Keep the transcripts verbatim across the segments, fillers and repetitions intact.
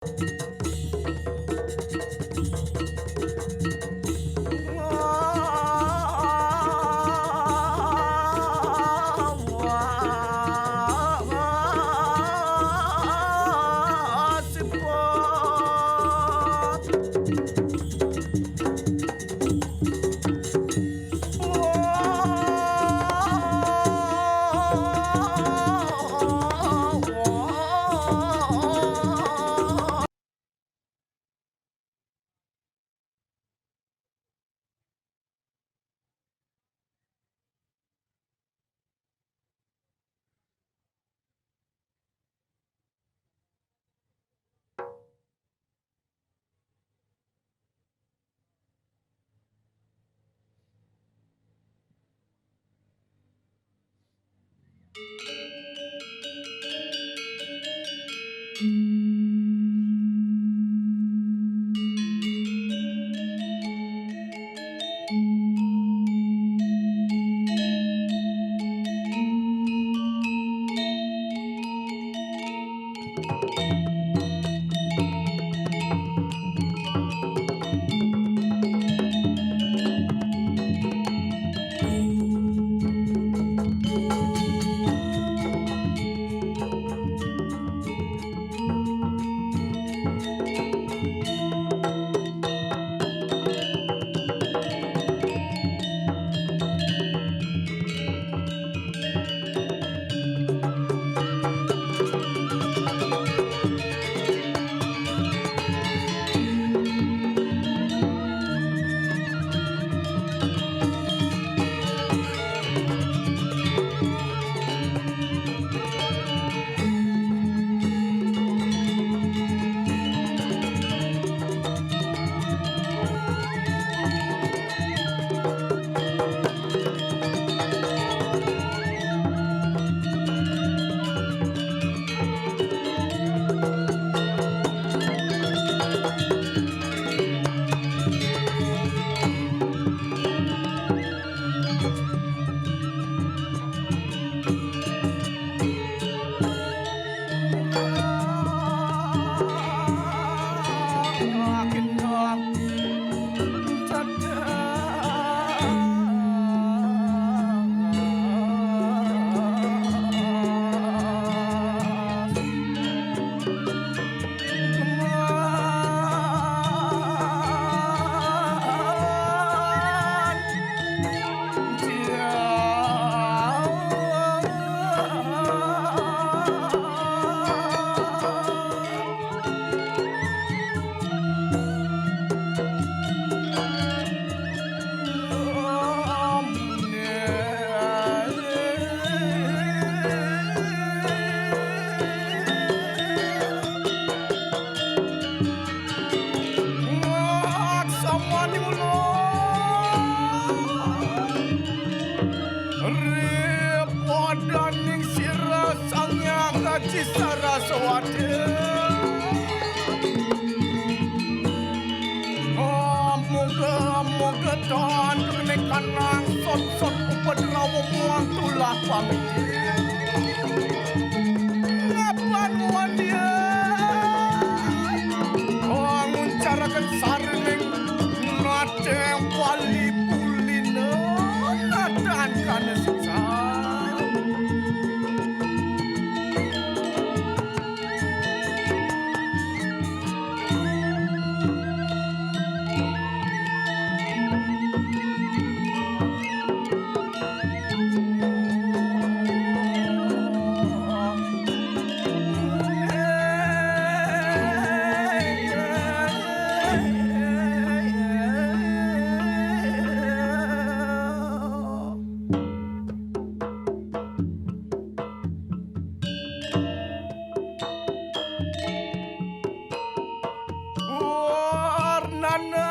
Ri padaning sira Sang Hyang Aji Saraswati. Moga, moga tan kening kanang sot-sot upadrawa muang tulah pamit. Ngapan wan dia? Nguncarkan sarining nateng wali pulina, natan kana siksa. Warnana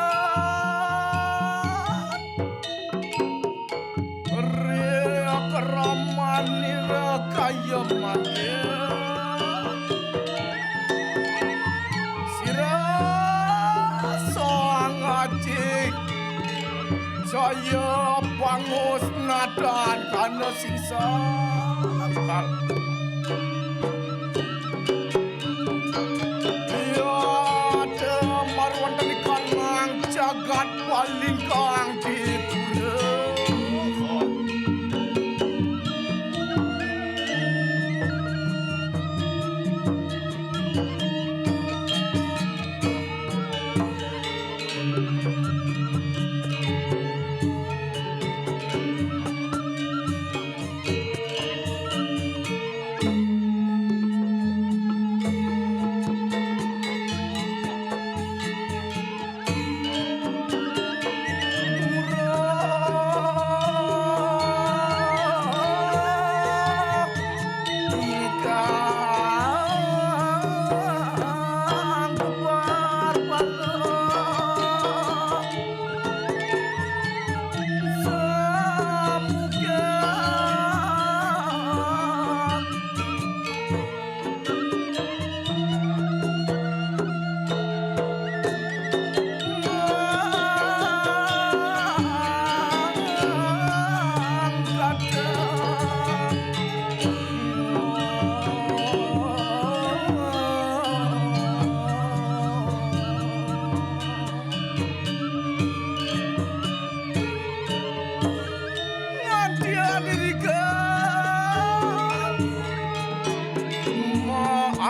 ria keramanira kaya mati. Sira Sang Aji Jaya bangus natan kana siksa. ပှၤလံၤကၣ်တံၤပူၤလၢ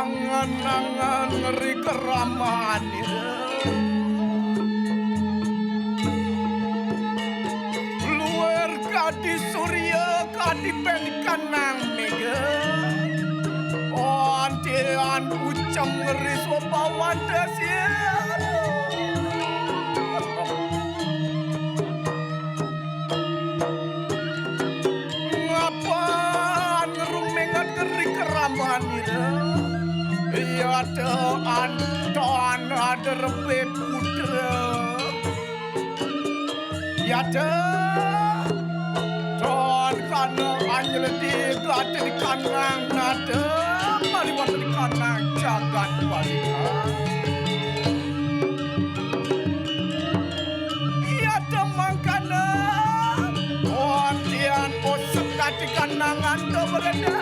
Angan-angan ri keraman, luwer kadi surya, kadi pen kanang mega. Antian ucem ngeri sobawan dasi. Ngapan ngerung mengat keri keraman ira. Ia te anton ada rebe putra. Ia te ton kana anyeledi gati di kanang nada. Mari wata di kanang jagat balika. Ia te mangkana, ontian osep kati kanangan te beredai.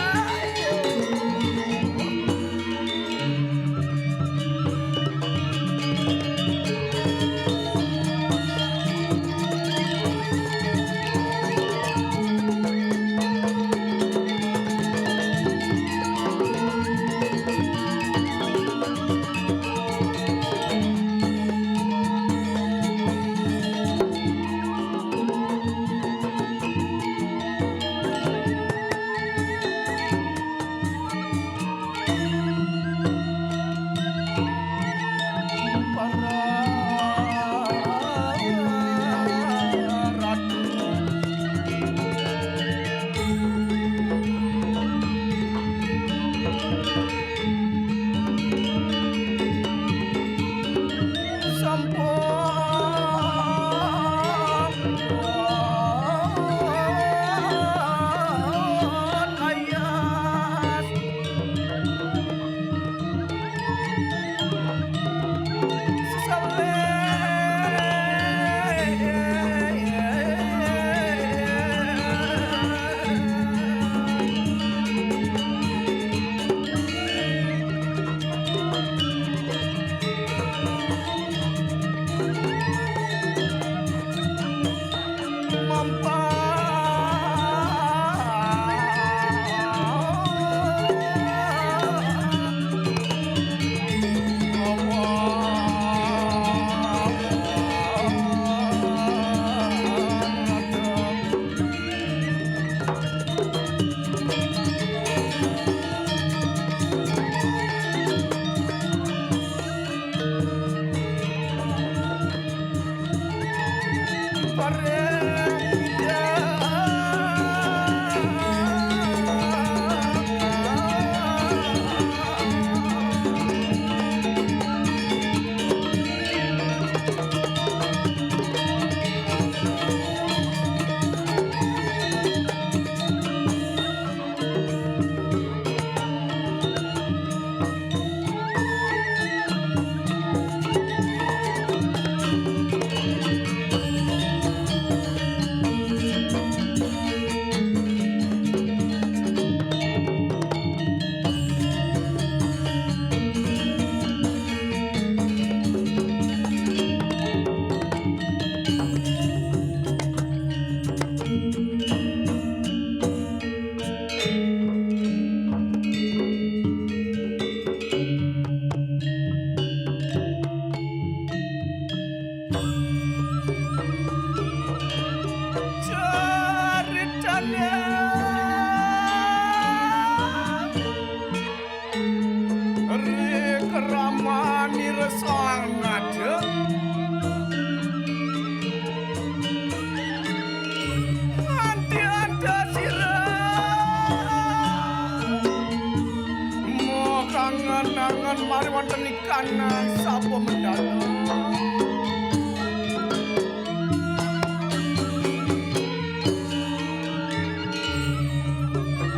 Sirø สอง နၤတၢၢ်, အၢၣ်တၢၢ်အၢၣ်တၢၢ် စံးရၢ, မ်ကနၣ် နၢ် မၤရံဝဲတနံၤ ကနၣ် စးဘိမုၢ်ဒၣ်လၢ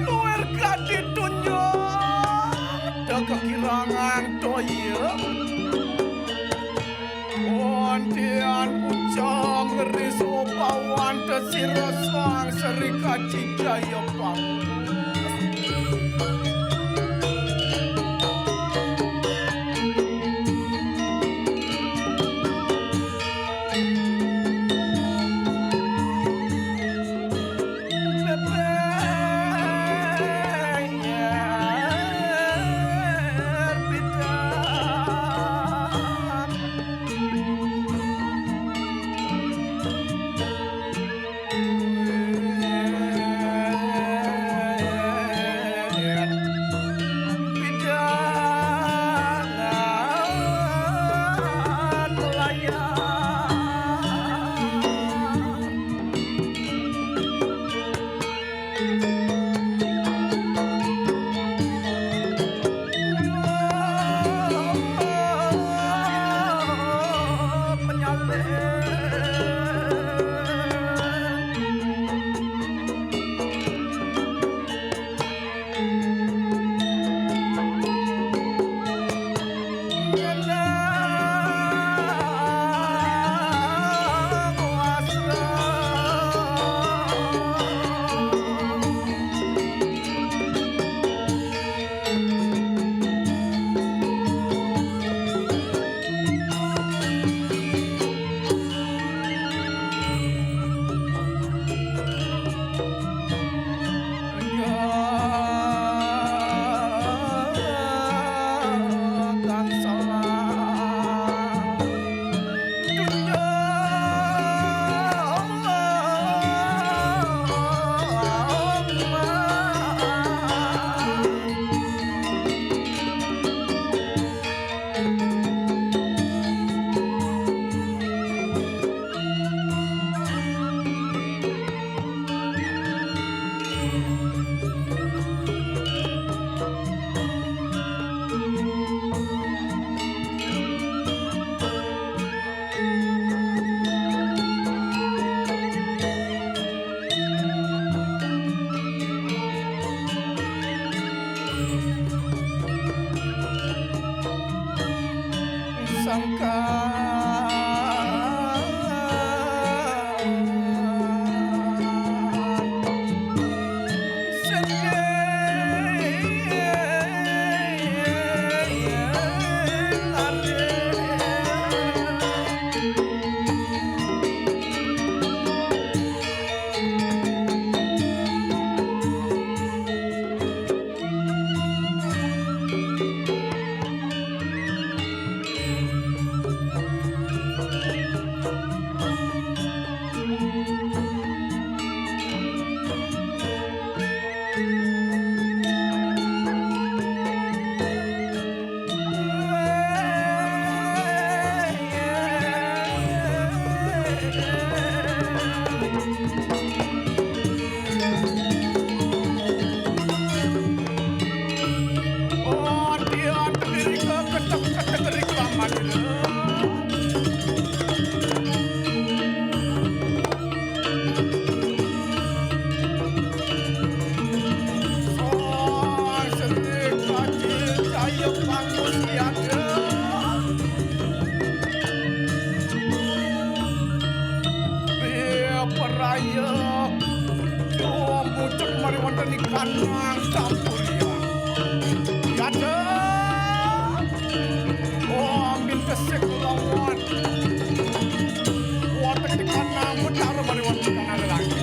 လူဝဲတကးဒံး တူၢ်ညိၣ် တၢ်ကကံရၢငါ တီယံၤ, အိၣ်ဒံးအၢၣ်အူကၠီ ကရံၣ်စအိၣ်ပာ်ဝဲ တၢ်စံးရၢ စံးစရံ ကၠံကၠံယပာ် Bia peraya, jom bucek mari wantani kanang campur ya. Yada, oh, amin kesik lawan. Wantani kanang mutar mari wantani kanang lagi.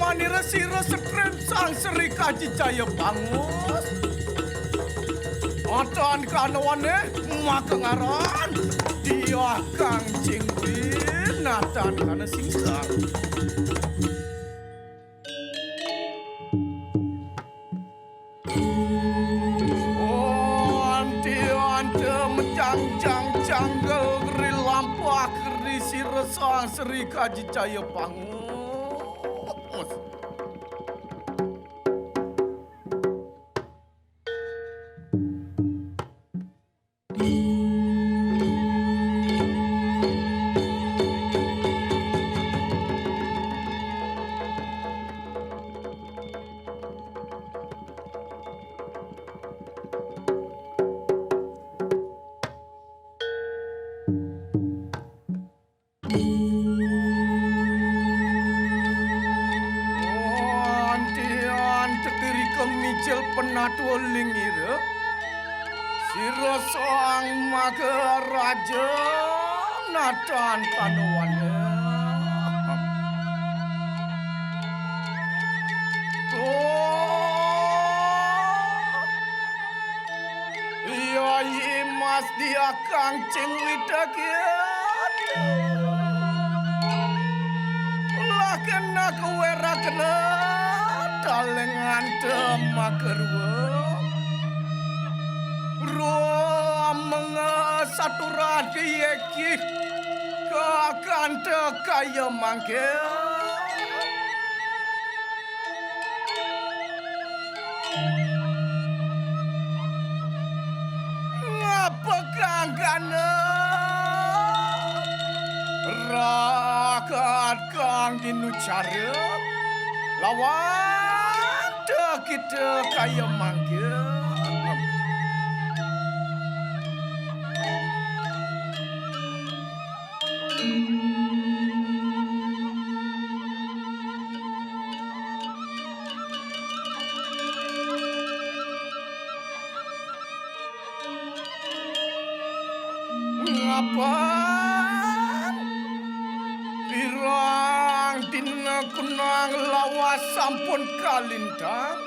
Manirasi rasa krim sang seri kaji caya bangus. Atan kanawane, maka ngaran dia kang cingwi, natan kana singkang. Anti ante mejang jang janggal geri lampak geri si resang seri kaji caya bangus. Antian tetiri kemicil penatwa lingire, sira sang maka raja natan kanawane. Tuh. Ia imas dia kang cingwi dagian. Lah kena kewera kena talengan tema kerua. Rua mengesaturan kiyeki kakan tekaya mangke. Ngapa kang kana? Rakat kang dinu cara lawan te kita kaya mangga. Ngapan pirang dina kunang lawas sampun kalintang.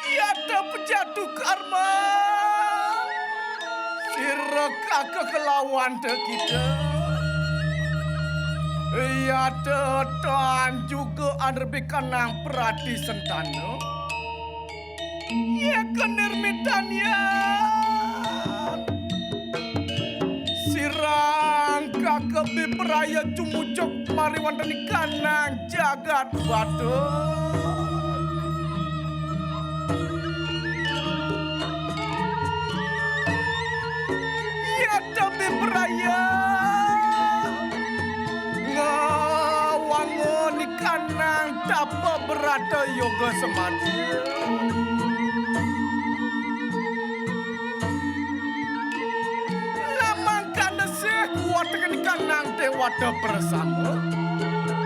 Yata pejatuh karma. Sira kaka kelawan te kita. Yata tan juga anrebi kanang perati sentana. Ye kenirmitan yan. Sirang kaka biperaya jumujuk mariwantani kanang jagat bata. Yata biperaya ngawangoni kanang tapa berata yoga semati. Lamang kana seh kuwatakan kanang dewata bersama.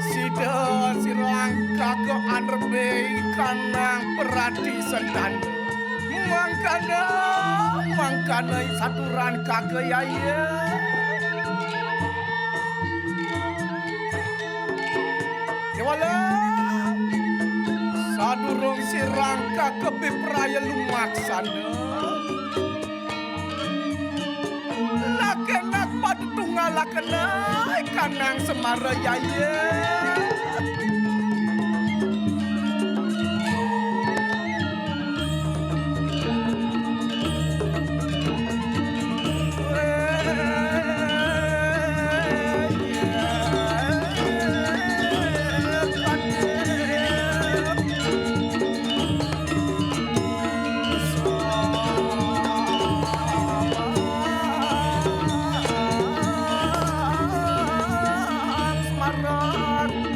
Sida sirang kaka anrebi kanang perati sentana. Mangkana, mangkana saturan kaka yaya. Kewala, sadurung sirang kaka biperaya lumaksana. Lakenak padu tunggal lakenak kanang semara yaya. Semarak.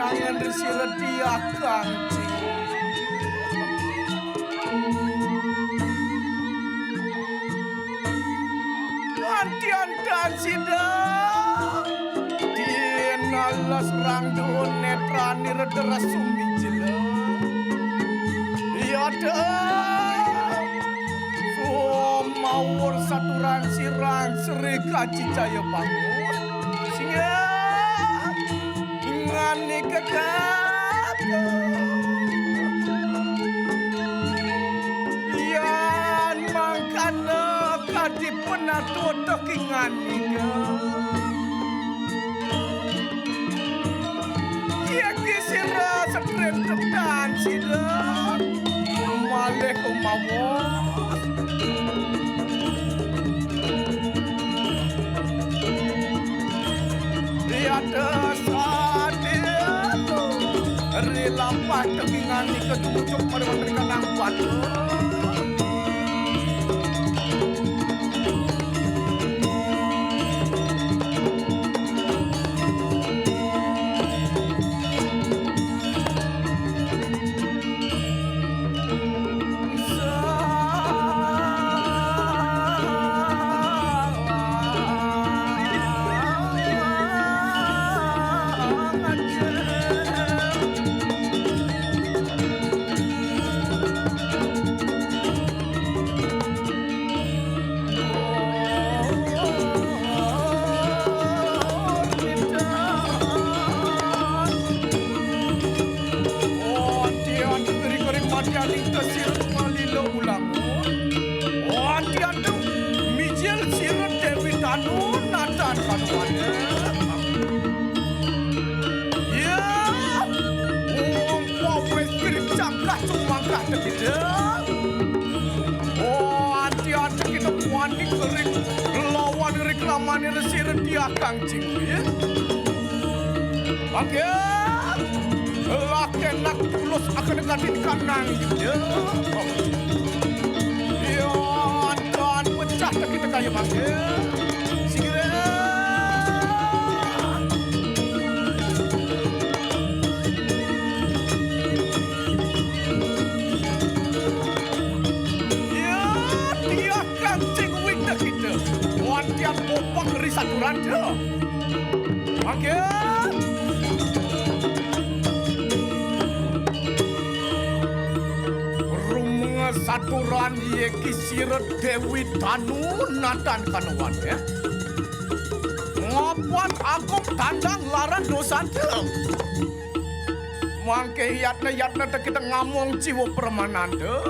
Angan di sira dia kangci. Antian dan sida. Dina les rang do netra nira dera sumi jela. Iya da. Sumawur saturan sirang Sri Kaci Jaya Bangun. Singa. Ngani kekatu. Yan mangkana kadi penatu teki ngani ke. Yaki sira sekren tetan sida. Malih umawa. Di atas hati aku, ri lampah tekingan ni ketujuh pada waktu kanang batu. Antian keri-keri matian ringkes sirut malilo ulang. Antian tu mijil sirut Dewi Tanu natan kanuan. Ya, uang pawes keri cangkah cumangkah tekida. Oh, antian tekida wani keri lawan keri keramani resi retiah kang Cingwi. Bangkit. Laki anak tulus akan ganti kanang. Ya, dan pecah tak kita kaya bangkit. Singkir. Ya, dia kancing wing dah kita. Wan tiap bopak ri saturan dia. Oke. Rumah saturan ye kisir Dewi Tanu nadan kanuan ya. Ngapan agung tandang laran dosa dia. Mangke yatna-yatna ta kita ngamong jiwa permananda.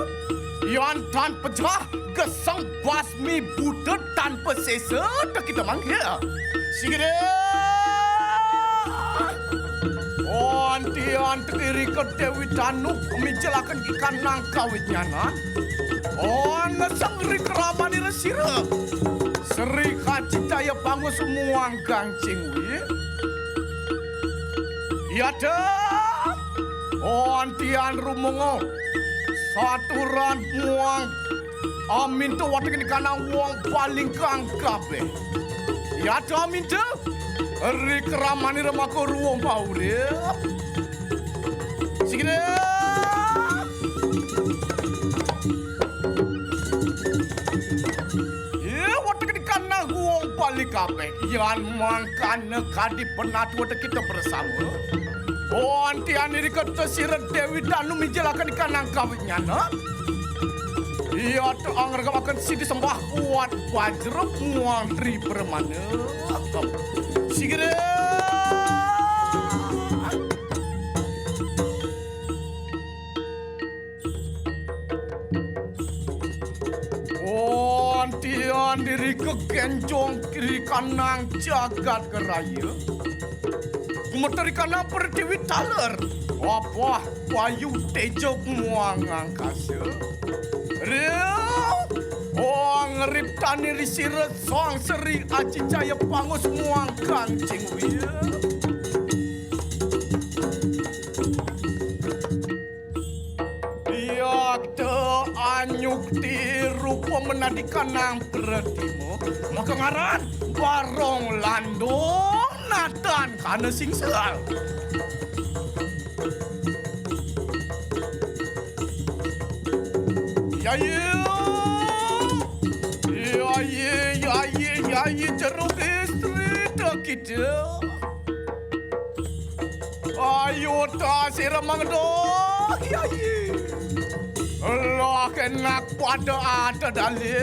Yan tan pejah gesang basmi Buddha tan pesesa ta kita mangke. Sigede. Ontian tekiri ke Dewi Tanu mijelaken ikan nangka winyana. On ngesang ri keramani resira. Seri kacitaya pangus muang gancing wi. Yada, ontian rumongo, saturan muang, aminta watek ni kanang wong palingkang kabeh. Yada aminta, ri keramani remako ruwong paurip. Sigede. Ye, watek ni kanang guwong bali kabeh. Yan mangkana kadi penatu watek kita bersama. Ontian iri kata sira Dewi Tanu mijelaken kanang kawitnyana. Iya te anggergamaken sidi sembah kuat bajrep muang ri permana. Sigede. Ontian diri kegenjong kiri kanang jagat keraya. Kumeteri kanang pertiwi taler. Wapah wayu tejo muang angkasa. Ria. Oh, ngerip tani risira sang seri aji jaya pangus muang kancing wia. Iya te anyuk ti rupa menadi kanang pratima, maka ngaran barong landong natan kana singsal. ယယံၤ, ယယံၤ, ယယံၤ, ယယံၤ ကရူၢ်ကံစရံတကံတၢၢ်, အယိၤတၢ်စံးရမၤကဒီး, ယယံၤ, လီၤကနၣ်ကွၢ်ဒီးအါတဒၣ်လံ,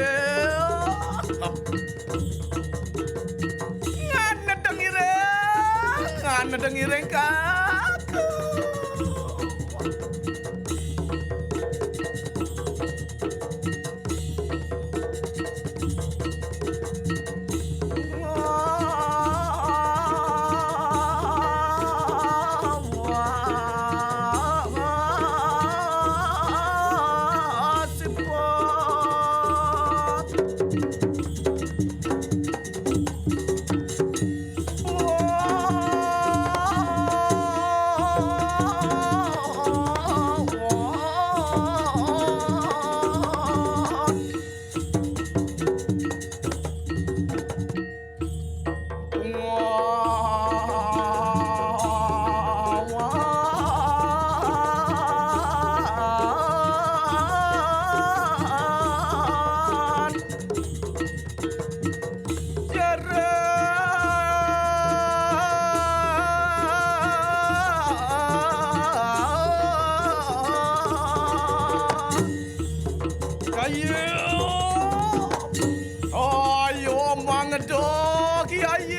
နတဂံၢ်ရ့ၣ်, နတဂံၢ်ရ့ၣ်ကါ ကယံၤ, အယိၤမၤကဒီးကယံၤ,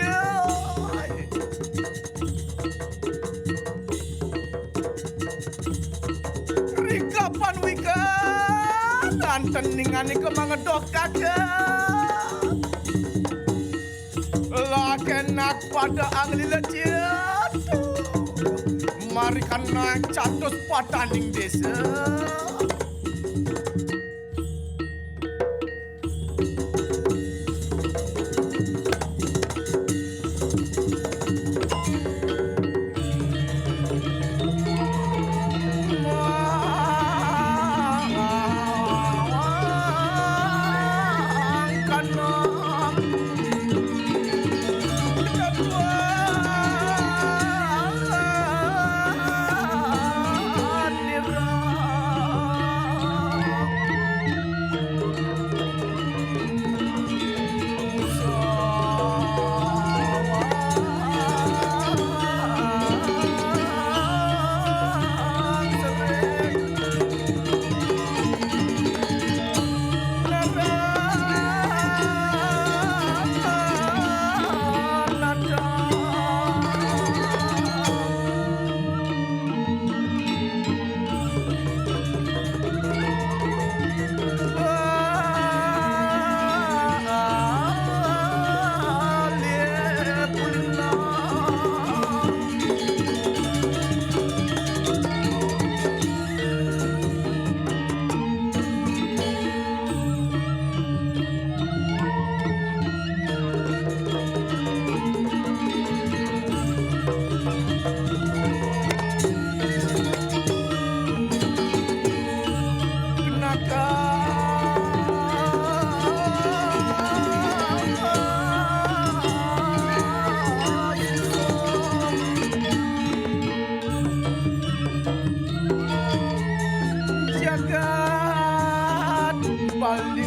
ရံကပၢၼ်ဝံၤက, တၢ်တနံၤညါန့ၣ်ကမၤကဒီးကါက, လၢကနၣ်ကွၢ်ဒီးအါကလံၤလၢက့, မၤရံကနၣ်ကၠးတိစပှၢ်တၢ်နံၤဒ့စၢ ယကဘၣ်လံ